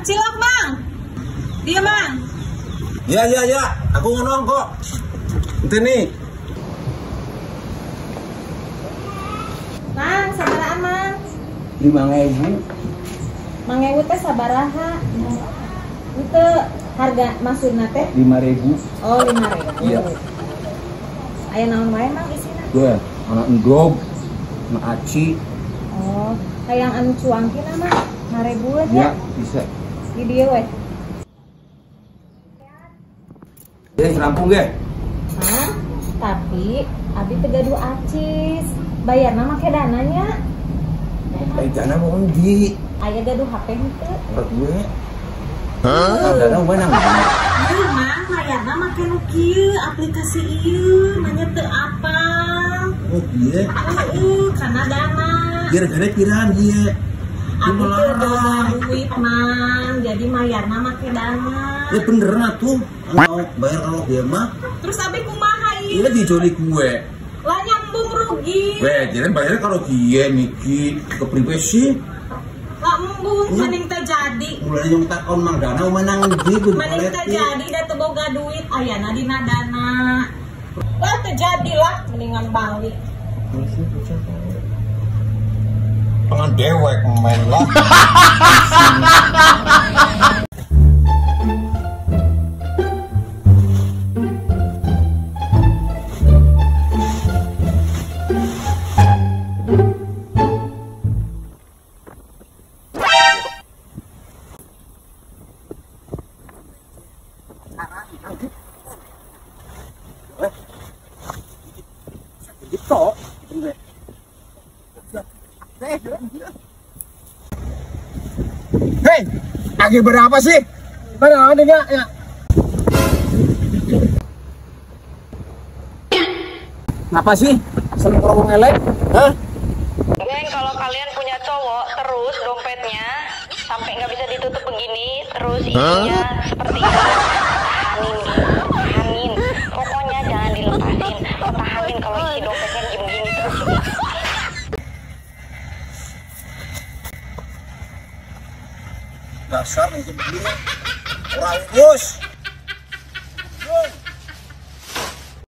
Cilok, Bang. Dia, Bang. Ya, ya, ya. Aku ngomong kok. Ente nih. Mang, sabaraha, Mang? 5.000. 5.000 teh sabaraha? Itu harga maksudna teh? 5.000. Oh, 5.000. Iya. Aya naon wae, Mang, isina? Gue, ana endog, ana aci. Oh, hayang anu cuangki na, Mang. 5.000-an ya? Bisa. Di dieu we. Ya, rampung ge. Hah? Tapi abi teu gaduh acis. Bayarna make dananya. Eh, dana mau endi? Aya gaduh HP henteu? Ora gue. Hah? Dana we nang. Ieu Mang, bayarna make nu kieu, aplikasi ieu, manya teu apal. Oh, ieu. Heeh, kana dana. Gara-gara piraan ieu. Abi teu gaduh duit, Mang. Jadi mayarna make dana. Ya bener atuh. Kalau bayar kalau dia mah. Terus abi kumaha ieu? Iya dijoli gue. Lah nyambung rugi. Weh, jadi bayarnya kalau dia niki kepriwe sih? Lah embung mending teh jadi. Mulai yang takon Mang Dana menang ndi kudu. Mending teh jadi da teu boga duit ayana dina dana. Lah teu jadi lah mendingan balik. Pengen dewek main lah. Hei, lagi berapa sih? Mana ada nggak? Ya. Ngapa sih? Seneng ngomong elek? Hah? Geng, kalau kalian punya cowok terus dompetnya sampai nggak bisa ditutup begini, terus isinya seperti ini, tahanin, tahanin. Pokoknya jangan dilepasin, tahanin kalau isi dompetnya begini terus. Dasar itu begini, orang bos.